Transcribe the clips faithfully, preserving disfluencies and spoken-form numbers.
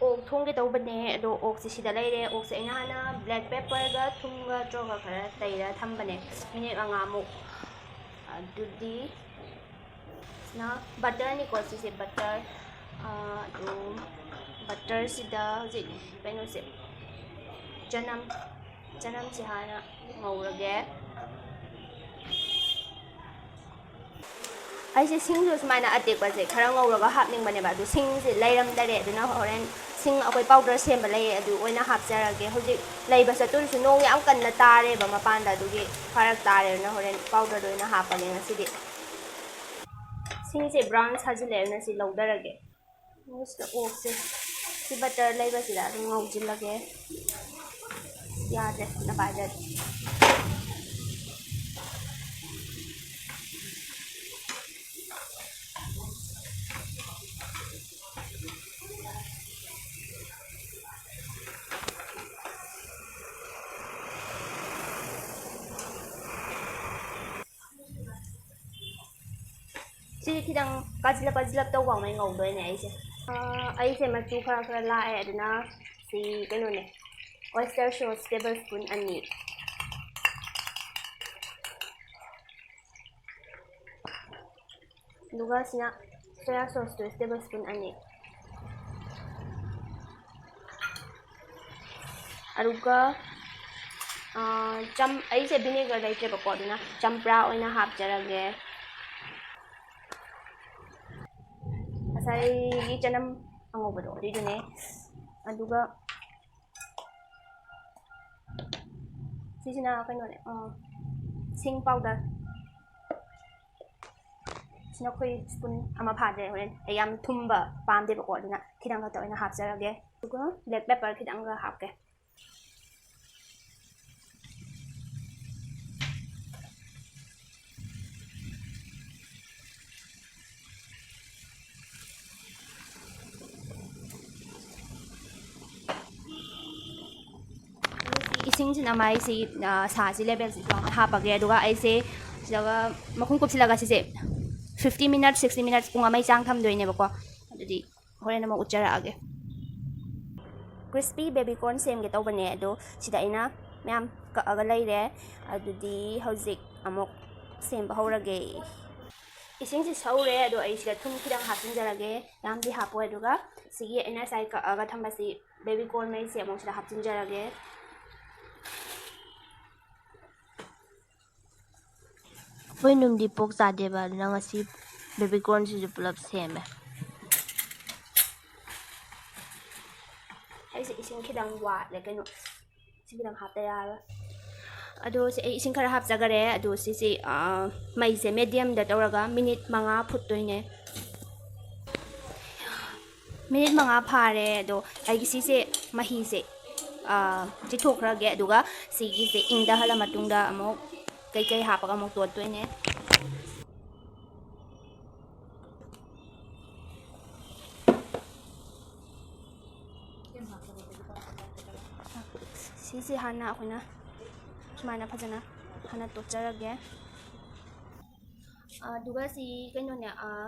ꯑꯣꯛ ꯊꯣꯡꯒꯦ ꯇꯧꯕꯅꯦ, ꯑꯗꯣ ꯑꯣꯛꯁꯦ ꯁꯤꯗ ꯂꯩꯔꯦ꯫ ꯑꯣꯛꯁꯦ ꯑꯩꯅ ꯍꯥꯟꯅ black pepperꯒ ꯊꯨꯝꯒ ꯇꯧꯔꯒ ꯈꯔ ꯇꯩꯔ ꯊꯝꯕꯅꯦ, ꯃꯤꯅꯤꯠ ꯃꯉꯥꯃꯨꯛ꯫ ꯑꯗꯨꯗꯤ ꯁꯤꯅ butterꯅꯤꯀꯣ, ꯁꯤꯁꯦ butter꯫ ꯑꯗꯨ butterꯁꯤꯗ ꯍꯧꯖꯤꯛ ꯀꯩꯅꯣꯁꯦ, ꯆꯅꯝ, ꯆꯅꯝꯁꯦ ꯍꯥꯟꯅ ꯉꯧꯔꯒꯦ꯫ ꯑꯩꯁꯦ ꯁꯤꯡꯁꯨ ꯁꯨꯃꯥꯏꯅ ꯑꯇꯦꯛꯄꯁꯦ ꯈꯔ ꯉꯧꯔꯒ ꯍꯥꯞꯅꯤꯡꯕꯅꯦꯕ, ꯑꯗꯨ ꯁꯤꯡꯁꯦ ꯂꯩꯔꯝꯗꯔꯦ, ꯑꯗꯨꯅ ꯍꯣꯔꯦꯟ ꯁꯤꯡ ꯑꯩꯈꯣꯏ powder ꯁꯦꯝꯕ ꯂꯩꯌꯦ, ꯑꯗꯨ ꯑꯣꯏꯅ ꯍꯥꯞꯆꯔꯒꯦ꯫ ꯍꯧꯖꯤꯛ ꯂꯩꯕ ꯆꯠꯇꯣꯏꯁꯨ ꯅꯣꯡ ꯌꯥꯝ ꯀꯟꯅ ꯇꯥꯔꯦꯕ ꯃꯄꯥꯟꯗ, ꯑꯗꯨꯒꯤ ꯐꯔꯛ ꯇꯥꯔꯦ, ꯑꯗꯨꯅ ꯍꯣꯔꯦꯟ powderꯗ ꯑꯣꯏꯅ ꯍꯥꯞꯄꯒꯦ ꯉꯁꯤꯗꯤ꯫ ꯁꯤꯡꯁꯦ brown ꯁꯥꯖꯤꯜꯂꯛꯑꯦ, ꯑꯗꯨꯅ ꯁꯤ ꯂꯧꯊꯔꯒꯦ꯫ ꯁꯤꯗ ꯑꯣꯛꯁꯦ ꯁꯤ butter ꯂꯩꯕꯁꯤꯗ ꯑꯗꯨꯝ ꯉꯧꯁꯤꯜꯂꯒꯦ꯫ ꯌꯥꯗ꯭ꯔꯦ, ꯈꯨꯠꯅ ꯄꯥꯏꯗ꯭ꯔꯗꯤ꯫ ꯁꯤ ꯈꯤꯇꯪ ꯀꯥꯁꯤꯜꯂꯞ ꯀꯥꯁꯤꯜꯂꯞ ꯇꯧꯕ ꯉꯩ ꯉꯧꯗꯣꯏꯅꯦ ꯑꯩꯁꯦ꯫ ꯑꯥ, ꯑꯩꯁꯦ ꯃꯆꯨ ꯈꯔ ꯈꯔ ꯂꯥꯛꯑꯦ, ꯑꯗꯨꯅ ꯁꯤ ꯀꯩꯅꯣꯅꯦ, oyster sauce tablespoon ꯑꯅꯤ꯫ ꯑꯗꯨꯒ ꯁꯤꯅ soya sauceꯇꯨ tablespoon ꯑꯅꯤ꯫ ꯑꯗꯨꯒ, ꯑꯥ, ꯆꯝ-, ꯑꯩꯁꯦ vinegar ꯂꯩꯇ꯭ꯔꯦꯕꯀꯣ, ꯑꯗꯨꯅ ꯆꯝꯄ꯭ꯔꯥ ꯑꯣꯏꯅ ꯍꯥꯞꯆꯔꯒꯦ꯫ ꯉꯁꯥꯏꯒꯤ ꯆꯅꯝ ꯑꯉꯧꯕꯗꯣ ꯑꯗꯨꯏꯗꯨꯅꯦ꯫ ꯑꯗꯨꯒ ꯁꯤꯁꯤꯅ ꯀꯩꯅꯣꯅꯦ, ꯑꯥ, ꯁꯤꯡ powder꯫ ꯁꯤꯅ ꯑꯩꯈꯣꯏ spoon ꯑꯃ ꯐꯥꯗ꯭ꯔꯦ, ꯍꯣꯔꯦꯟ ꯑꯩ ꯌꯥꯝ ꯊꯨꯝꯕ ꯄꯥꯝꯗꯦꯕꯀꯣ, ꯑꯗꯨꯅ ꯈꯤꯇꯪ ꯈꯛꯇ ꯑꯣꯏꯅ ꯍꯥꯞꯆꯔꯒꯦ꯫ ꯑꯗꯨꯒ black pepper ꯈꯤꯇꯪꯒ ꯍꯥꯞꯀꯦ꯫ ꯏꯁꯤꯡꯁꯤꯅ ꯃꯥꯏꯁꯤ, ꯑ, ꯁꯥꯁꯤ levelꯁꯤ ꯍꯥꯞꯄꯒꯦ꯫ ꯑꯗꯨꯒ ꯑꯩꯁꯦ ꯁꯤꯗꯒ ꯃꯈꯨꯝ ꯀꯨꯞꯁꯤꯜꯂꯒ ꯁꯤꯁꯦ fifty minutes, sixty minutes, ꯄꯨꯡ ꯑꯃꯒꯤ ꯆꯥꯡ ꯊꯝꯗꯣꯏꯅꯦꯕꯀꯣ꯫ ꯑꯗꯨꯗꯤ ꯍꯣꯔꯦꯟ ꯑꯃꯨꯛ ꯎꯠꯆꯔꯛꯑꯒꯦ꯫ Crispy baby corn ꯁꯦꯝꯒꯦ ꯇꯧꯕꯅꯦ, ꯑꯗꯣ ꯁꯤꯗ ꯑꯩꯅ ꯃꯌꯥꯝ ꯀꯛꯑꯒ ꯂꯩꯔꯦ꯫ ꯑꯗꯨꯗꯤ ꯍꯧꯖꯤꯛ ꯑꯃꯨꯛ ꯁꯦꯝꯕ ꯍꯧꯔꯒꯦ꯫ ꯏꯁꯤꯡꯁꯤ ꯁꯧꯔꯦ, ꯑꯗꯣ ꯑꯩ ꯁꯤꯗ ꯊꯨꯝ ꯈꯤꯇꯪ ꯍꯥꯞꯆꯤꯟꯖꯔꯒꯦ, ꯌꯥꯝꯗꯤ ꯍꯥꯞꯄꯣꯏ꯫ ꯑꯗꯨꯒ ꯁꯤꯒꯤ ꯑꯩꯅ ꯉꯁꯥꯏ ꯀꯛꯑꯒ ꯊꯝꯕꯁꯤ baby corn ꯃꯩꯁꯦ ꯑꯃꯨꯛ ꯁꯤꯗ ꯍꯥꯞꯆꯤꯟꯖꯔꯒꯦ꯫ ꯑꯩꯈꯣꯏ ꯅꯨꯡꯗꯤ ꯄꯣꯛ ꯆꯥꯗꯦꯕ, ꯑꯗꯨꯅ ꯉꯁꯤ baby corn ꯁꯤꯁꯨ ꯄꯨꯂꯞ ꯁꯦꯝꯃꯦ꯫ ꯑꯩꯁꯦ ꯏꯁꯤꯡ ꯈꯤꯇꯪ ꯋꯥꯠꯂꯦ, ꯀꯩꯅꯣ, ꯁꯤ ꯈꯤꯇꯪ ꯍꯥꯞꯇ ꯌꯥꯔꯣꯏ꯫ ꯑꯗꯣ ꯁꯤ ꯑꯩ ꯏꯁꯤꯡ ꯈꯔ ꯍꯥꯞꯆꯈꯔꯦ꯫ ꯑꯗꯣ ꯁꯤꯁꯤ, ꯑꯥ, ꯃꯩꯁꯦ medium ꯗ ꯇꯧꯔꯒ ꯃꯤꯅꯤꯠ ꯃꯉꯥ ꯐꯨꯠꯇꯣꯏꯅꯦ꯫ ꯃꯤꯅꯤꯠ ꯃꯉꯥ ꯐꯥꯔꯦ꯫ ꯑꯗꯣ ꯑꯩꯒꯤ ꯁꯤꯁꯦ ꯃꯍꯤꯁꯦ, ꯑꯥ, ꯆꯤꯊꯣꯛꯈ꯭ꯔꯒꯦ꯫ ꯑꯗꯨꯒ ꯁꯤꯒꯤꯁꯦ ꯏꯪꯗꯍꯜꯂ ꯃꯇꯨꯡꯗ ꯑꯃꯨꯛ ꯀꯩꯀꯩ ꯍꯥꯞꯄꯒ ꯑꯃꯨꯛ ꯇꯣꯠꯇꯣꯏꯅꯦ꯫ ꯁꯤꯁꯦ ꯍꯥꯟꯅ ꯑꯩꯈꯣꯏꯅ ꯁꯨꯃꯥꯏꯅ ꯐꯖꯅ ꯍꯥꯟꯅ ꯇꯣꯠꯆꯔꯒꯦ꯫ ꯑꯗꯨꯒ ꯁꯤ ꯀꯩꯅꯣꯅꯦ, ꯑꯥ,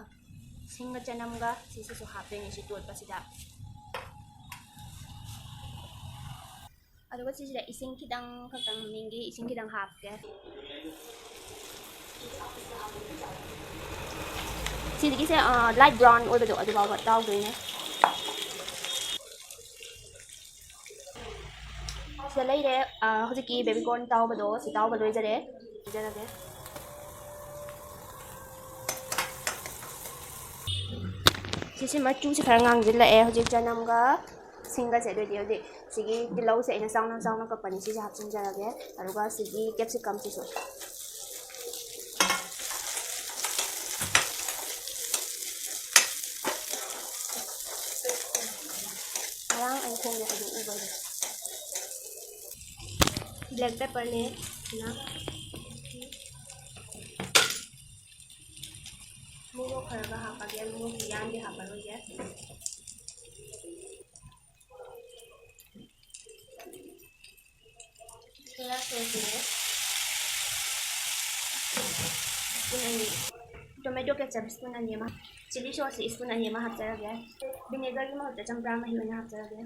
ꯁꯤꯡꯒ ꯆꯅꯝꯒ ꯁꯤꯁꯤꯁꯨ ꯍꯥꯞꯇꯣꯏꯅꯦ ꯁꯤ ꯇꯣꯠꯄꯁꯤꯗ꯫ ꯑꯗꯨꯒ ꯁꯤꯁꯤꯗ ꯏꯁꯤꯡ ꯈꯤꯇꯪ ꯈꯛꯇꯪ, ꯃꯤꯡꯒꯤ ꯏꯁꯤꯡ ꯈꯤꯇꯪ ꯍꯥꯞꯀꯦ꯫ ꯁꯤꯗꯒꯤꯁꯦ, ꯑꯥ, light brown ꯑꯣꯏꯕꯗꯣ ꯑꯗꯨ ꯐꯥꯎꯕ ꯇꯥꯎꯗꯣꯏꯅꯦ꯫ ꯁꯤꯗ ꯂꯩꯔꯦ, ꯑꯥ, ꯍꯧꯖꯤꯛꯀꯤ baby corn ꯇꯥꯎꯕꯗꯣ, ꯁꯤ ꯇꯥꯎꯕ ꯂꯣꯏꯖꯔꯦ꯫ ꯄꯤꯖꯔꯒꯦ꯫ ꯁꯤꯁꯤ ꯃꯆꯨꯁꯤ ꯈꯔ ꯉꯥꯡꯁꯤꯜꯂꯛꯑꯦ ꯍꯧꯖꯤꯛ ꯆꯅꯝꯒ ꯁꯤꯡꯒꯁꯦ꯫ ꯑꯗꯨꯑꯣꯏꯗꯤ ꯍꯧꯖꯤꯛ ꯁꯤꯒꯤ ꯇꯤꯜꯍꯧꯁꯦ ꯑꯩꯅ ꯆꯥꯎꯅ ꯆꯥꯎꯅ ꯀꯛꯄꯅꯤ, ꯁꯤꯁꯦ ꯍꯥꯞꯆꯤꯟꯖꯔꯒꯦ꯫ ꯑꯗꯨꯒ ꯁꯤꯒꯤ capsicum ꯁꯤꯁꯨ꯫ ꯉꯔꯥꯡ ꯑꯩ ꯊꯣꯡꯕ ꯍꯧꯖꯤꯛ ꯎꯕꯩꯗꯣ꯫ Black pepper ꯅꯦ ꯁꯤꯅ꯫ ꯃꯣꯔꯣꯛ ꯈꯔꯒ ꯍꯥꯞꯄꯒꯦ, ꯃꯣꯔꯣꯛꯇꯤ ꯌꯥꯝꯗꯤ ꯍꯥꯞꯄꯔꯣꯏꯒꯦ꯫ Soya sauce ꯅꯦ꯫ Spoon ꯑꯅꯤ꯫ Tomato ketchup spoon ꯑꯅꯤ ꯑꯃ꯫ Chilli sauce ꯁꯤ spoon ꯑꯅꯤ ꯑꯃ ꯍꯥꯞꯆꯔꯒꯦ꯫ Vinegar ꯒꯤ ꯃꯍꯨꯠꯇ ꯆꯝꯄ꯭ꯔꯥ ꯃꯍꯤ ꯑꯣꯏꯅ ꯍꯥꯞꯆꯔꯒꯦ꯫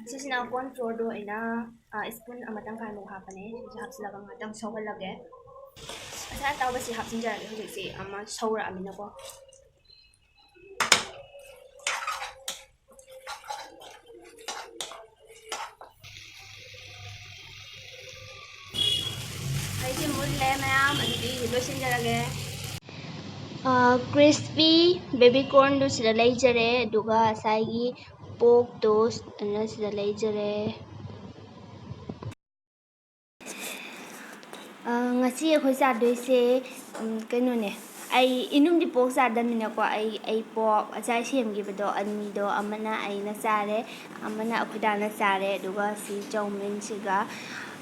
ꯁꯤꯁꯤꯅ corn flourꯗꯣ ꯑꯩꯅ, ꯑ, spoon ꯑꯃ ꯇꯪꯈꯥꯏꯃꯨꯛ ꯍꯥꯞꯄꯅꯦ꯫ ꯁꯤꯁꯨ ꯍꯥꯞꯆꯤꯜꯂꯒ ꯉꯥꯛꯇꯪ ꯁꯧꯍꯜꯂꯒꯦ꯫ ꯉꯁꯥꯏ ꯑꯇꯥꯎꯕꯁꯤ ꯍꯥꯞꯆꯤꯟꯖꯔꯒꯦ꯫ ꯍꯧꯖꯤꯛꯁꯤ ꯑꯃ ꯁꯧꯔꯛꯑꯃꯤꯅꯀꯣ꯫ ꯑꯩꯁꯦ ꯃꯨꯜꯂꯦ ꯃꯌꯥꯝ, ꯑꯗꯨꯗꯤ ꯂꯣꯏꯁꯤꯟꯖꯔꯒꯦ꯫ ꯑ, crispy baby cornꯗꯨ ꯁꯤꯗ ꯂꯩꯖꯔꯦ, ꯑꯗꯨꯒ ꯉꯁꯥꯏꯒꯤ porkꯇꯣ ꯑꯗꯨꯅ ꯁꯤꯗ ꯂꯩꯖꯔꯦ꯫ ꯑ, ꯉꯁꯤ ꯑꯩꯈꯣꯏ ꯆꯥꯗꯣꯏꯁꯦ, ꯎꯝ, ꯀꯩꯅꯣꯅꯦ, ꯑꯩ ꯏꯅꯨꯝꯗꯤ pork ꯆꯥꯗꯕꯅꯤꯅꯀꯣ, ꯑꯩ, ꯑꯩ pork ꯉꯁꯥꯏ ꯁꯦꯝꯈꯤꯕꯗꯣ ꯑꯅꯤꯗꯣ, ꯑꯃꯅ ꯑꯩꯅ ꯆꯥꯔꯦ, ꯑꯃꯅ ꯑꯩꯈꯣꯏ ꯗꯥꯅ ꯆꯥꯔꯦ, ꯑꯗꯨꯒ ꯁꯤ ꯆꯧꯃꯤꯟꯁꯤꯒ,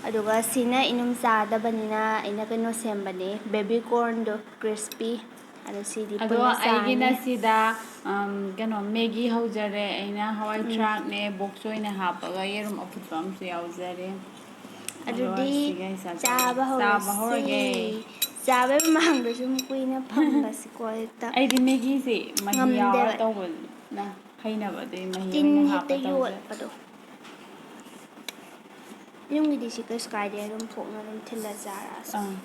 ꯑꯗꯨꯒ ꯁꯤꯅ ꯏꯅꯨꯝ ꯆꯥꯗꯕꯅꯤꯅ ꯑꯩꯅ ꯀꯩꯅꯣ ꯁꯦꯝꯕꯅꯦ, baby cornꯗꯣ crispy꯫ ꯑꯗꯣ ꯁꯤꯗꯤ ꯑꯗꯣ ꯄꯨꯟꯅ ꯑꯩꯒꯤꯅ ꯆꯥꯔꯅꯤ꯫ ꯁꯤꯗ, ꯑꯝ, ꯀꯩꯅꯣ, Maggi ꯍꯧꯖꯔꯦ꯫ ꯑꯩꯅ ꯍꯋꯥꯏ ꯎꯝ꯫ ꯊ꯭ꯔꯥꯛꯅꯦ, box ꯑꯣꯏꯅ ꯍꯥꯞꯄꯒ ꯌꯦꯔꯨꯝ ꯑꯐꯨꯠꯄ ꯑꯃꯁꯨ ꯌꯥꯎꯖꯔꯦ꯫ ꯑꯗꯣ ꯑꯗꯨꯗꯤ ꯁꯤꯒ ꯑꯩ ꯆꯥꯖꯔꯦ꯫ ꯆꯥꯕ ꯆꯥꯕ ꯍꯧꯔꯁꯤ꯫ ꯍꯧꯔꯒꯦ꯫ ꯆꯥꯕꯩ ꯃꯃꯥꯡꯗ ꯁꯨꯝ ꯀꯨꯏꯅ ꯐꯝꯕꯁꯤꯀꯣ ꯍꯦꯛꯇ ꯑꯩꯗꯤ Maggiꯁꯦ ꯃꯍꯤ ꯌꯥꯎꯔ ꯉꯝꯗꯦꯕ꯫ ꯇꯧꯕꯅ ꯍꯩꯅꯕ, ꯑꯗꯨꯏ ꯃꯍꯤ ꯇꯤꯟ ꯑꯣꯏꯅ ꯍꯦꯛꯇ ꯍꯥꯞꯄ ꯇꯧꯖꯩ꯫ ꯌꯣꯠꯄꯗꯣ꯫ ꯌꯨꯝꯒꯤꯗꯤ ꯁꯤ ꯀꯩꯁꯨ ꯀꯥꯏꯗꯦ, ꯑꯗꯨꯝ ꯐꯣꯛꯅ ꯑꯗꯨꯝ ꯊꯤꯜꯂ ꯆꯥꯔꯛꯑꯁꯨ꯫ ꯑꯪ꯫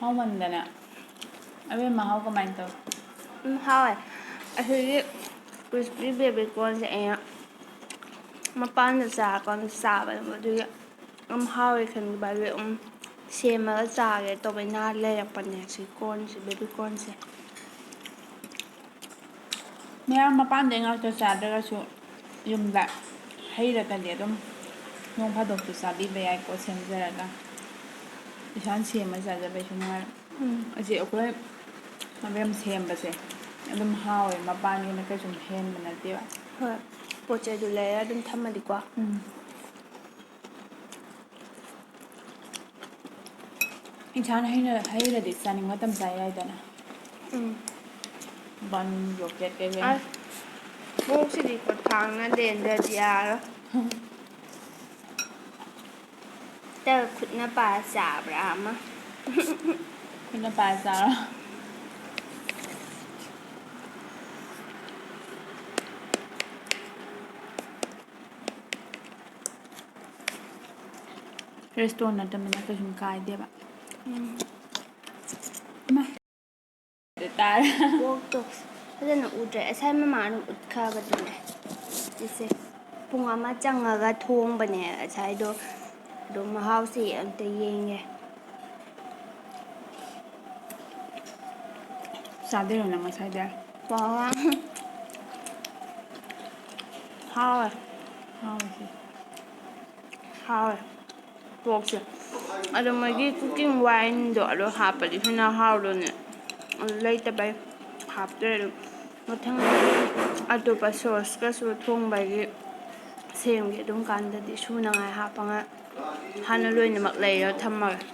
ꯍꯥꯎꯃꯟꯗꯅ꯫ ꯑꯕꯦꯝꯃ, ꯃꯍꯥꯎ ꯀꯃꯥꯏꯅ ꯇꯧꯏ? ꯎꯝ, ꯍꯥꯎꯋꯦ꯫ ꯑꯁꯤꯒꯤ crispy baby cornꯁꯦ ꯑꯩꯅ ꯃꯄꯥꯟꯗ ꯆꯥꯔꯀꯥꯟꯗ ꯆꯥꯕꯅꯦꯕ, ꯑꯗꯨꯒꯤ ꯌꯥꯝ ꯍꯥꯎꯋꯦ ꯈꯟꯈꯤꯕ, ꯑꯗꯨꯒꯤ ꯑꯗꯨꯝ ꯁꯦꯝꯃꯒ ꯆꯥꯒꯦ ꯇꯧꯕꯩ ꯅꯍꯥꯟ ꯂꯩꯔꯛꯄꯅꯦ ꯁꯤ cornꯁꯦ, baby cornꯁꯦ꯫ ꯃꯌꯥꯝ ꯃꯄꯥꯟꯗꯩ ꯉꯥꯛꯇ ꯆꯥꯗ꯭ꯔꯒꯁꯨ ꯌꯨꯝꯗ ꯍꯩꯔꯒꯗꯤ ꯑꯗꯨꯝ ꯅꯣꯡ ꯐꯥꯗꯣꯛꯁꯨ ꯆꯥꯕꯤꯕ ꯌꯥꯏꯀꯣ, ꯁꯦꯝꯖꯔꯒ꯫ ꯏꯁꯥꯅ ꯁꯦꯝꯃ ꯆꯥꯖꯕꯩꯁꯨ ꯅꯨꯡꯉꯥꯏ꯫ ꯎꯝ꯫ ꯑꯁꯤ ꯑꯩꯈꯣꯏ ꯑꯗꯨꯝ ꯁꯦꯝꯕꯁꯦ ꯑꯗꯨꯝ ꯍꯥꯎꯋꯦ, ꯃꯄꯥꯟꯒꯤꯅ ꯀꯩꯁꯨꯝ ꯍꯦꯟꯕ ꯅꯠꯇꯦꯕ꯫ ꯍꯣꯏ, ꯄꯣꯠ ꯆꯩꯗꯨ ꯂꯩꯔ ꯑꯗꯨꯝ ꯊꯝꯃꯗꯤꯀꯣ꯫ ꯎꯝ꯫ ꯏꯟꯁꯥꯡ ꯍꯩꯅ-, ꯍꯩꯔꯗꯤ ꯆꯥꯅꯤꯡ ꯃꯇꯝ ꯆꯥ ꯌꯥꯏꯗꯅ꯫ ꯎꯝ꯫ Bun, rocket ꯀꯩꯀꯩ꯫ ꯑꯁ꯫ ꯀꯣꯛꯁꯤꯗꯤꯀꯣ ꯊꯥꯡꯅ ꯂꯦꯟꯗ꯭ꯔꯗꯤ ꯌꯥꯔꯣꯏ꯫ ꯇ ꯈꯨꯠꯅ ꯄꯥ ꯆꯥꯕ꯭ꯔꯥ ꯑꯃ꯫ ꯈꯨꯠꯅ ꯄꯥꯏ ꯆꯥꯔꯣ꯫ ꯔꯦꯁꯇꯣꯔꯦꯟ ꯅꯠꯇꯕꯅꯤꯅ ꯀꯩꯁꯨꯝ ꯀꯥꯏꯗꯦꯕ꯫ ꯎꯝ꯫ ꯏꯃꯥ꯫ ꯇꯥꯔꯦ꯫ ꯀꯣꯛꯇꯣ ꯐꯖꯅ ꯎꯗ꯭ꯔꯦ꯫ ꯉꯁꯥꯏ ꯃꯃꯥꯅ ꯎꯠꯈ꯭ꯔꯕꯗꯨꯅꯦ꯫ ꯁꯤꯁꯦ ꯄꯨꯡ ꯑꯃ ꯆꯪꯉꯒ ꯊꯣꯡꯕꯅꯦ ꯉꯁꯥꯏꯗꯣ꯫ ꯑꯗꯣ ꯃꯍꯥꯎꯁꯦ ꯑꯝꯇ ꯌꯦꯡꯒꯦ꯫ ꯆꯥꯗꯣꯏꯔꯣ ꯅꯪ ꯉꯁꯥꯏꯗꯩ? ꯋꯥ ꯋꯥ꯫ ꯍꯥꯎꯋꯦ꯫ ꯍꯥꯎꯋꯦ ꯁꯤ꯫ ꯍꯥꯎꯋꯦ꯫ ꯄꯣꯛꯁꯦ꯫ ꯑꯗꯣ ꯃꯣꯏꯒꯤ cooking wineꯗꯣ ꯑꯗꯣ ꯍꯥꯞꯄꯗꯤ ꯍꯦꯟꯅ ꯍꯥꯎꯗꯣꯏꯅꯦ꯫ ꯑꯗꯨ ꯂꯩꯇꯕꯩ ꯍꯥꯞꯇ꯭ꯔꯦ ꯑꯗꯨꯝ꯫ ꯃꯊꯪꯗꯗꯤ ꯑꯇꯣꯞꯄ sauceꯀꯁꯨ ꯊꯣꯡꯕꯒꯤ ꯁꯦꯝꯒꯦ꯫ ꯑꯗꯨꯝ ꯀꯥꯟꯗꯗꯤ ꯁꯨꯅꯉꯥꯏ ꯍꯥꯞꯄꯉꯥꯏ ꯍꯥꯟꯅ ꯂꯣꯏꯅꯃꯛ ꯂꯩꯔ ꯊꯝꯃꯒꯦ꯫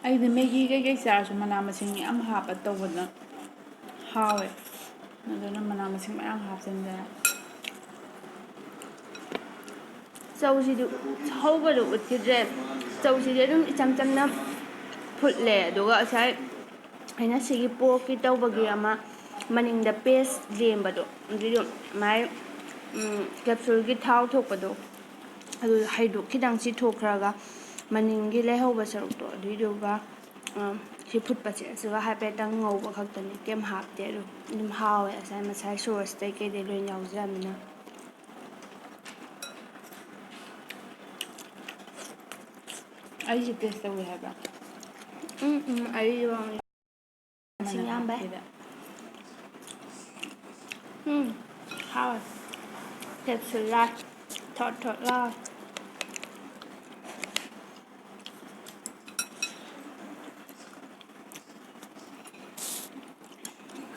ꯑꯩꯗꯤ ꯃꯦꯒꯤ ꯀꯩꯀꯩ ꯆꯥꯔꯁꯨ ꯃꯅꯥ ꯃꯁꯤꯡ ꯌꯥꯝ ꯍꯥꯞꯄ ꯇꯧꯕꯗ ꯍꯥꯎꯋꯦ꯫ ꯑꯗꯨꯅ ꯃꯅꯥ ꯃꯁꯤꯡ ꯃꯌꯥꯝ ꯍꯥꯞꯆꯤꯟꯗꯅ꯫ ꯆꯧꯁꯤꯗꯤ ꯍꯧꯕꯗꯣ ꯎꯠꯈꯤꯗ꯭ꯔꯦ꯫ ꯆꯧꯁꯤꯗꯤ ꯑꯗꯨꯝ ꯏꯆꯝ ꯆꯝꯅ ꯐꯨꯠꯂꯦ꯫ ꯑꯗꯨꯒ ꯉꯁꯥꯏ ꯑꯩꯅ ꯁꯤꯒꯤ porkꯀꯤ ꯇꯧꯕꯒꯤ ꯑꯃ ꯃꯅꯤꯡꯗ paste ꯂꯦꯝꯕꯗꯣ, ꯑꯗꯨꯏꯗꯣ ꯃꯥꯏ, ꯎꯝ, capsuleꯒꯤ ꯊꯥꯎ ꯊꯣꯛꯄꯗꯣ, ꯑꯗꯨ ꯍꯩꯗꯣ ꯈꯤꯇꯪ ꯆꯤꯊꯣꯛꯈ꯭ꯔꯒ ꯃꯅꯤꯡꯒꯤ ꯂꯩꯍꯧꯕ ꯁꯔꯨꯛꯇꯣ ꯑꯗꯨꯏꯗꯨꯒ, ꯑ, ꯁꯤ ꯐꯨꯠꯄꯁꯦ ꯑꯁꯤꯒ ꯍꯥꯏꯐꯦꯠꯇꯪ ꯉꯧꯕ ꯈꯛꯇꯅꯤ꯫ ꯀꯩꯝ ꯍꯥꯞꯇꯦ꯫ ꯑꯗꯨꯝ, ꯑꯗꯨꯝ ꯍꯥꯎꯋꯦ꯫ ꯉꯁꯥꯏ ꯃꯁꯥꯏ sauceꯇꯩ ꯀꯩꯗꯩ ꯂꯣꯏ ꯌꯥꯎꯖꯔꯃꯤꯅ꯫ ꯑꯩꯁꯦ taste ꯇꯧꯒꯦ ꯍꯥꯏꯕ꯭ꯔꯥ? ꯎꯝ, ꯎꯝ, ꯑꯩ ꯃꯁꯤꯡ ꯃꯅꯝ ꯌꯥꯝꯕꯩ꯫ ꯍꯥꯞꯇꯦꯗ꯫ ꯎꯝ, ꯍꯥꯎꯋꯦ꯫ Capsule ꯂꯥꯎ꯫ ꯊꯣꯠ ꯊꯣꯠ ꯂꯥꯎ꯫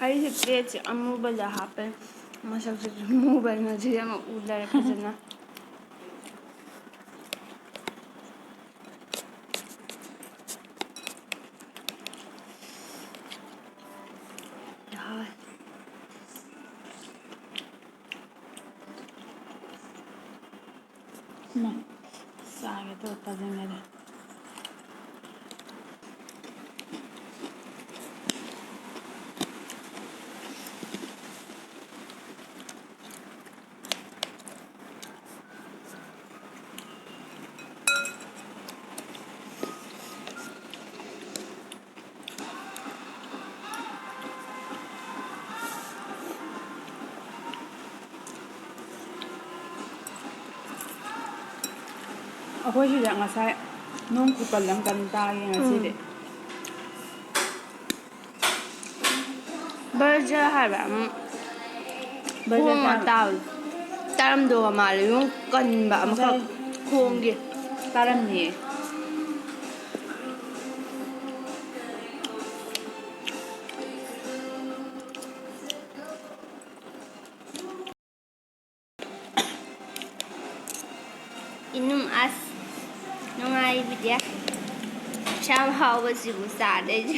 ꯑꯩꯁꯦ plateꯁꯦ ꯑꯃꯨꯕꯗ ꯍꯥꯞꯄꯦ꯫ ꯃꯁꯛꯁꯤꯁꯨ ꯃꯨꯕꯅ ꯁꯤꯗꯤ ꯑꯃꯨꯛ ꯎ ꯂꯩꯔꯦ ꯐꯖꯅ꯫ ꯏꯃꯥ, ꯆꯥꯒꯦ ꯇꯧꯔ ꯇꯥꯁꯤꯟꯒꯔꯦ꯫ ꯑꯩꯈꯣꯏ ꯁꯤꯗ ꯉꯁꯥꯏ ꯅꯣꯡ ꯈꯨꯀꯜ ꯑꯃ ꯀꯟꯅ ꯇꯥꯔꯤ ꯉꯁꯤꯗꯤ꯫ ꯎꯝ꯫ ꯕꯔꯖꯔ ꯍꯥꯏꯕ ꯑꯃ ꯕꯔꯖꯔ ꯈꯣꯡ ꯇꯥꯔꯝ- ꯇꯥꯕꯗꯣ꯫ ꯇꯥꯔꯝꯗꯧꯕ ꯃꯥꯜꯂꯦ꯫ ꯌꯣꯡ ꯀꯟꯕ ꯑꯃꯈꯛ ꯉꯁꯥꯏ ꯈꯣꯡꯒꯤ꯫ ꯇꯥꯔꯝꯃꯤꯌꯦ꯫ ꯏꯅꯨꯝ ꯑꯁ ꯅꯨꯡꯉꯥꯏꯕꯤꯗꯦ꯫ ꯌꯥꯝ ꯍꯥꯎꯕꯁꯤꯕꯨ ꯆꯥꯗꯣꯏꯁꯦ꯫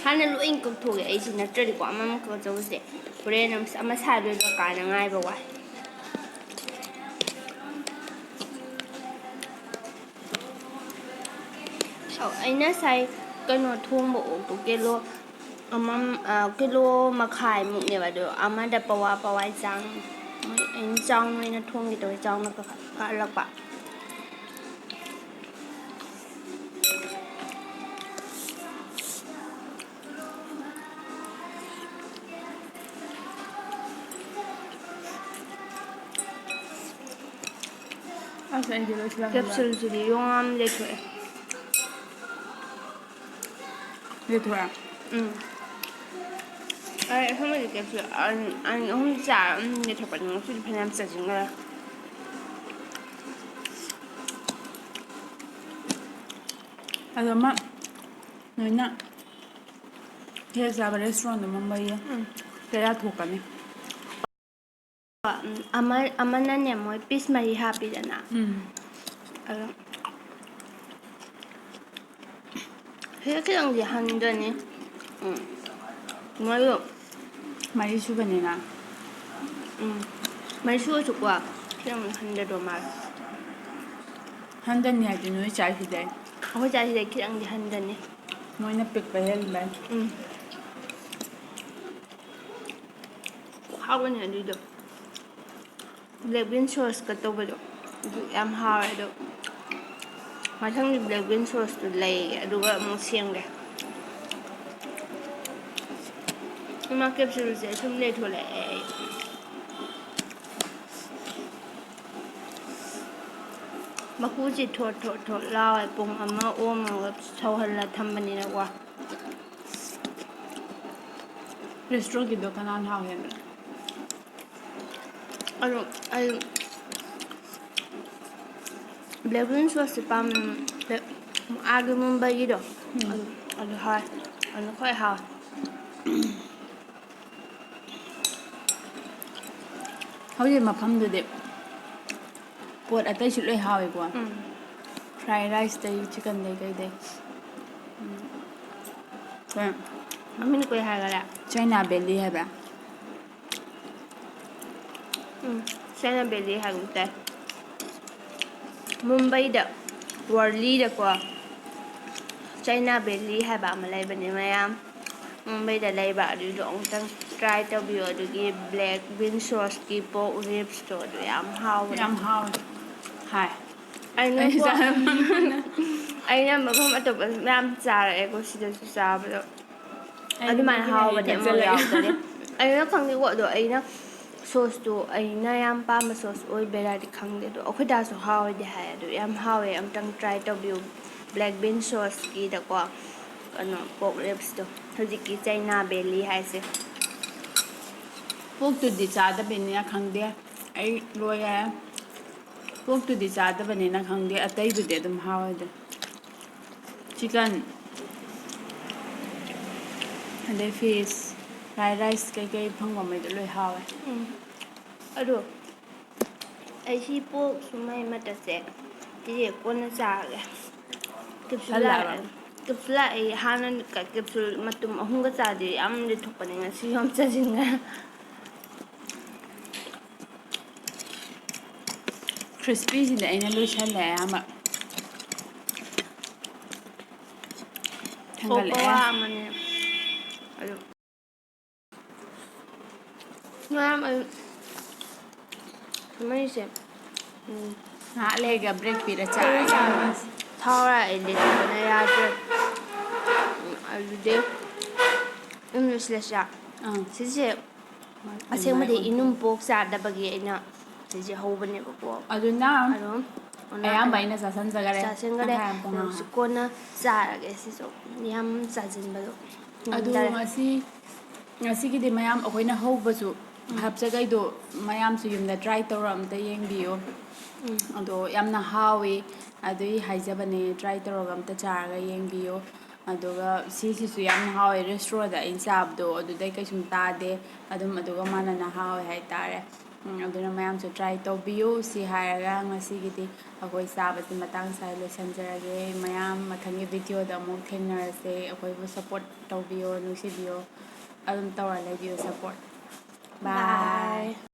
ꯍꯥꯟꯅ ꯂꯣꯏ ꯀꯛꯊꯣꯛꯑꯦ ꯑꯩꯁꯤ ꯅꯠꯇ꯭ꯔꯗꯤꯀꯣ ꯑꯃꯃꯝ ꯀꯛꯆꯕꯁꯦ ꯍꯣꯔꯦꯟ ꯑꯃ, ꯑꯃ ꯁꯥꯗꯣꯏꯕ ꯀꯥꯏꯅ ꯉꯥꯏꯕ ꯋꯥꯏ꯫ ꯑꯧ, ꯑꯩꯅ ꯉꯁꯥꯏ ꯀꯩꯅꯣ ꯊꯣꯡꯕ ꯑꯣꯛꯇꯣ ꯀꯤꯂꯣ ꯑꯃ, ꯑ, ꯀꯤꯂꯣ ꯃꯈꯥꯏꯃꯨꯛꯅꯦꯕ, ꯑꯗꯣ ꯑꯃꯗ ꯄꯋꯥ ꯄꯋꯥꯏ ꯆꯥꯡ ꯃꯣꯏ ꯑꯩꯅ ꯆꯥꯎꯅ ꯑꯣꯏꯅ ꯊꯣꯡꯒꯦ ꯇꯧꯋꯦ, ꯆꯥꯎꯅ ꯀꯛ-, ꯀꯛꯍꯜꯂꯛꯄ꯫ ꯑꯁ, ꯑꯩꯗꯤ ꯂꯣꯏꯁꯤꯜꯂꯛꯀꯗꯧꯔꯦ꯫ ꯀꯦꯞꯁꯨꯜꯁꯤꯗꯤ ꯌꯣꯡ ꯌꯥꯝ ꯂꯦꯛꯊꯣꯛꯑꯦ꯫ ꯂꯦꯛꯊꯣꯛꯑꯦ? ꯎꯝ꯫ ꯑꯩ ꯑꯁꯦꯡꯕꯗꯤ ꯀꯦꯞꯁꯨꯜ ꯑꯅꯤ, ꯑꯅꯤ, ꯑꯍꯨꯝ ꯆꯥꯔ ꯑꯗꯨꯝ ꯂꯦꯛꯊꯣꯛꯄꯅꯤ꯫ ꯉꯁꯤꯗꯤ ꯐꯅꯌꯥꯝ ꯆꯥꯁꯤꯟꯈ꯭ꯔꯦ꯫ ꯑꯗꯣ ꯑꯃ ꯅꯣꯏꯅ ꯍꯦꯛ ꯆꯥꯕ restaurant ꯗꯣ ꯃꯨꯝꯕꯥꯏꯒꯤ ꯎꯝ꯫ ꯀꯌꯥ ꯊꯣꯛꯀꯅꯤ? ꯎꯝ, ꯑꯃ, ꯑꯃꯅꯅꯦ ꯃꯣꯏ piece ꯃꯔꯤ ꯍꯥꯞꯄꯤꯗꯅ꯫ ꯎꯝ꯫ ꯑꯗꯣ ꯁꯤꯗ ꯈꯤꯇꯪꯗꯤ ꯍꯟꯗꯅꯤ꯫ ꯎꯝ꯫ ꯃꯣꯏꯗꯣ ꯃꯔꯤ ꯁꯨꯕꯅꯤꯅ꯫ ꯎꯝ꯫ ꯃꯩꯁꯨꯁꯨꯀꯣ ꯈꯤꯇꯪ ꯍꯟꯊꯗꯧ ꯃꯥꯜꯂꯦ꯫ ꯍꯟꯊꯅꯤ ꯍꯥꯏꯗꯤ ꯅꯣꯏ ꯆꯥꯏꯁꯤꯗꯩ꯫ ꯑꯩꯈꯣꯏ ꯆꯥꯏꯁꯤꯗꯩ ꯈꯤꯇꯪꯗꯤ ꯍꯟꯊꯅꯤ꯫ ꯃꯣꯏꯅ ꯄꯤꯛꯄ ꯍꯦꯟꯕꯩ꯫ ꯎꯝ꯫ ꯍꯥꯎꯕꯅꯦ ꯑꯗꯨꯏꯗꯣ꯫ Black bean sauce ꯀ ꯇꯧꯕꯗꯣ ꯑꯗꯨ ꯌꯥꯝ ꯍꯥꯎꯋꯦ꯫ ꯑꯗꯣ ꯃꯊꯪꯗꯤ black bean sauce ꯇꯨ ꯂꯩꯒꯦ ꯑꯗꯨꯒ ꯑꯃꯨꯛ ꯁꯦꯝꯒꯦ꯫ ꯏꯃꯥ capsule ꯁꯦ ꯁꯨꯝ ꯂꯩꯊꯣꯛꯂꯛꯑꯦ ꯑꯩ꯫ ꯃꯀꯨꯁꯤ ꯊꯣꯠ ꯊꯣꯠ ꯊꯣꯠ ꯂꯥꯎꯋꯦ꯫ ꯄꯨꯡ ꯑꯃ ꯑꯣꯝꯃꯒ ꯁꯧꯍꯜꯂ ꯊꯝꯕꯅꯤꯅꯀꯣ꯫ Restaurant ꯀꯤꯗꯣ ꯀꯅꯥꯅ ꯍꯥꯎ ꯍꯦꯟꯕꯅꯣ? ꯑꯗꯣ ꯑꯩ black bean sauce ꯁꯦ ꯄꯥꯝꯃꯦ꯫ ꯑꯥꯒꯤ ꯃꯨꯝꯕꯥꯏꯒꯤꯗꯣ ꯑꯗꯨ ꯑꯗꯨ ꯍꯥꯎꯋꯦ꯫ ꯑꯗꯨ ꯈ꯭ꯋꯥꯏ ꯍꯥꯎꯋꯦ꯫ ꯍꯧꯖꯤꯛ ꯃꯐꯝꯗꯨꯗꯤ ꯄꯣꯠ ꯑꯇꯩꯁꯨ ꯂꯣꯏ ꯍꯥꯎꯋꯦꯀꯣ꯫ Fried rice ꯇꯩ, chicken ꯗꯩ, ꯀꯩꯗꯩ꯫ ꯎꯝ꯫ ꯀꯩ ꯃꯃꯤꯡ ꯀꯩ ꯍꯥꯏꯈꯔꯦ? China Valley ꯍꯥꯏꯕ꯭ꯔꯥ? ꯎꯝ, China Valley ꯍꯥꯏꯒꯨꯝ ꯇꯥꯏ꯫ ꯃꯨꯝꯕꯩꯗ, ꯋꯥꯔꯂꯤꯗꯀꯣ China Valley ꯍꯥꯏꯕ ꯑꯃ ꯂꯩꯕꯅꯦ ꯃꯌꯥꯝ꯫ ꯃꯨꯝꯕꯩꯗ ꯂꯩꯕ ꯑꯗꯨꯏꯗꯣ ꯑꯃꯨꯛꯇꯪ try ꯇꯧꯕꯤꯌꯣ꯫ ꯑꯗꯨꯒꯤ black bean sauce ꯀꯤ pork ribs ꯇꯣ ꯑꯗꯨ ꯌꯥꯝ ꯍꯥꯎꯕꯅꯦ꯫ ꯌꯥꯝ ꯍꯥꯎꯋꯦ꯫ ꯍꯥꯏ꯫ ꯑꯩꯅ ꯑꯩ ꯀꯣ-, ꯆꯥ-, ꯑꯩꯅ ꯃꯐꯝ ꯑꯇꯣꯞꯄꯁꯨ ꯃꯌꯥꯝ ꯆꯥꯔꯛꯑꯦꯀꯣ ꯁꯤꯗꯁꯨ ꯆꯥꯕꯗꯣ꯫ ꯑꯩ ꯑꯗꯨꯃꯥꯏꯅ ꯃꯍꯤ ꯍꯥꯎꯕꯗꯤ ꯑꯃꯨꯛ ꯊꯛꯆꯜꯂꯒꯦ꯫ ꯌꯥꯎꯗꯔꯤ꯫ ꯑꯩꯅ ꯈꯪꯗꯦꯀꯣ, ꯑꯗꯣ ꯑꯩꯅ sauce ꯇꯣ ꯑꯩꯅ ꯌꯥꯝ ꯄꯥꯝꯕ sauce ꯑꯣꯏꯕꯩꯔꯥꯗꯤ ꯈꯪꯗꯦ, ꯑꯗꯣ ꯑꯩꯈꯣꯏ ꯗꯥꯁꯨ ꯍꯥꯎꯋꯦꯗꯤ ꯍꯥꯏ꯫ ꯑꯗꯨ ꯌꯥꯝ ꯍꯥꯎꯋꯦ, ꯑꯝꯇꯪ try ꯇꯧꯕꯤꯌꯨ꯫ Black bean sauce ꯀꯤꯗꯀꯣ, ꯀꯩꯅꯣ, pork ribs ꯇꯣ, ꯍꯧꯖꯤꯛꯀꯤ China Valley ꯍꯥꯏꯁꯦ꯫ Pork ꯇꯨꯗꯤ ꯆꯥꯗꯕꯅꯤꯅ ꯈꯪꯗꯦ꯫ ꯑꯩ ꯂꯣꯏꯔꯦ꯫ Pork ꯇꯨꯗꯤ ꯆꯥꯗꯕꯅꯤꯅ ꯈꯪꯗꯦ, ꯑꯇꯩꯗꯨꯗꯤ ꯑꯗꯨꯝ ꯍꯥꯎꯋꯦ ꯑꯗꯨꯝ꯫ Chicken, ꯑꯗꯩ fish, fried rice ꯀꯩꯀꯩ ꯐꯪꯕꯉꯩꯗꯣ ꯂꯣꯏ ꯍꯥꯎꯋꯦ꯫ ꯎꯝ꯫ ꯑꯗꯣ ꯑꯩ ꯁꯤ pork ꯁꯨꯃꯥꯏ ꯃꯇꯠꯁꯦ ꯁꯤꯁꯦ ꯀꯣꯟꯅ ꯆꯥꯔꯒꯦ꯫ Capsule ꯍꯜꯂꯛꯑꯕ? ꯂꯥꯛꯑꯦ꯫ Capsule ꯂꯥꯛꯑꯦ꯫ ꯍꯥꯟꯅ capsule ꯃꯇꯨꯝ ꯑꯍꯨꯝꯒ ꯆꯥꯗꯤ ꯌꯥꯝꯅꯗꯤ ꯊꯣꯛꯄꯅꯦ, ꯉꯁꯤ ꯌꯥꯝ ꯆꯥꯁꯤꯟꯈ꯭ꯔꯦ꯫ ꯈ꯭ꯔꯤꯁꯄꯤꯁꯤꯗꯤ ꯑꯩꯅ ꯂꯣꯏꯁꯜꯂꯦ ꯑꯌꯥꯝꯕ꯫ ꯊꯣꯛꯄ ꯋꯥ ꯊꯥꯡꯒꯠꯂꯛꯑꯦ꯫ ꯑꯃꯅꯦ꯫ ꯑꯗꯨ ꯃꯌꯥꯝ ꯑꯩ ꯃꯩꯁꯦ ꯎꯝ, ꯉꯥꯏꯍꯥꯛ ꯂꯩꯔꯒ ꯕ꯭ꯔꯦꯛ ꯄꯤꯔ ꯆꯥꯔꯒꯦ꯫ ꯊꯥꯎꯔ ꯑꯩ ꯂꯤꯠꯄꯅ ꯌꯥꯗ꯭ꯔꯦ꯫ ꯎꯝ, ꯑꯗꯨꯗꯤ ꯏꯪꯂꯤꯁ ꯂꯩꯁꯥ ꯑꯥ꯫ ꯁꯤꯁꯦ ꯑꯁꯦꯡꯕꯗꯤ ꯏꯅꯨꯝ ꯄꯣꯛ ꯆꯥꯗꯕꯒꯤ ꯑꯩꯅ ꯁꯤꯁꯦ ꯍꯧꯕꯅꯦꯕꯀꯣ꯫ ꯑꯗꯨꯅ ꯑꯗꯨꯝ ꯑꯣꯟꯅ ꯑꯌꯥꯝꯕ ꯑꯩꯅ ꯑꯩꯅ ꯆꯥꯁꯤꯟꯖꯈꯔꯦ꯫ ꯆꯥꯁꯤꯟꯈꯔꯦ꯫ ꯇꯪꯈꯥꯏ ꯑꯃ ꯄꯨꯡ ꯑꯃ꯫ ꯀꯣꯟꯅ ꯆꯥꯔꯒꯦ ꯁꯤꯁꯨ ꯌꯥꯝ ꯆꯥꯁꯤꯟꯕꯗꯣ ꯑꯗꯨ ꯉꯝꯗꯔꯦ꯫ ꯉꯁꯤ ꯉꯁꯤꯒꯤꯗꯤ ꯃꯌꯥꯝ ꯑꯩꯈꯣꯏꯅ ꯍꯧꯕꯁꯨ ꯍꯥꯞꯆꯈꯩꯗꯣ ꯃꯌꯥꯝꯁꯨ ꯌꯨꯝꯗ ꯇ꯭ꯔꯥꯏ ꯇꯧꯔ ꯑꯝꯇ ꯌꯦꯡꯕꯤꯌꯨ꯫ ꯑꯗꯣ ꯌꯥꯝꯅ ꯍꯥꯎꯋꯤ꯫ ꯑꯗꯨꯏ ꯍꯥꯏꯖꯕꯅꯦ, ꯇ꯭ꯔꯥꯏ ꯇꯧꯔꯒ ꯑꯝꯇ ꯆꯥꯔꯒ ꯌꯦꯡꯕꯤꯌꯨ꯫ ꯑꯗꯨꯒ ꯁꯤꯁꯤꯁꯨ ꯌꯥꯝꯅ ꯍꯥꯎꯋꯦ꯫ ꯔꯦꯁꯇꯨꯔꯦꯟꯗ ꯑꯩꯅ ꯆꯥꯕꯗꯣ ꯑꯗꯨꯗꯩ ꯀꯩꯁꯨꯝ ꯇꯥꯗꯦ꯫ ꯑꯗꯨꯝ ꯑꯗꯨꯒ ꯃꯥꯟꯅꯅ ꯍꯥꯎꯋꯦ ꯍꯥꯏꯇꯥꯔꯦ꯫ ꯎꯝ, ꯑꯗꯨꯅ ꯃꯌꯥꯝꯁꯨ ꯇ꯭ꯔꯥꯏ ꯇꯧꯕꯤꯌꯨ꯫ ꯁꯤ ꯍꯥꯏꯔꯒ ꯉꯁꯤꯒꯤꯗꯤ ꯑꯩꯈꯣꯏ ꯆꯥꯕꯁꯤ ꯃꯇꯥꯡ ꯁ꯭ꯋꯥꯏ ꯂꯣꯏꯁꯤꯟꯖꯔꯒꯦ꯫ ꯃꯌꯥꯝ ꯃꯊꯪꯒꯤ ꯚꯤꯗꯤꯑꯣꯗ ꯑꯃꯨꯛ ꯊꯦꯡꯅꯔꯁꯦ꯫ ꯑꯩꯈꯣꯏꯕꯨ ꯁꯞꯄꯣꯔꯠ ꯇꯧꯕꯤꯌꯣ, ꯅꯨꯡꯁꯤꯕꯤꯌꯣ꯫ ꯑꯗꯨꯝ ꯇꯧꯔ ꯂꯩꯕꯤꯌꯨ ꯁꯞꯄꯣꯔꯠ꯫ ꯕꯥꯏ꯫ ꯕꯥꯏ꯫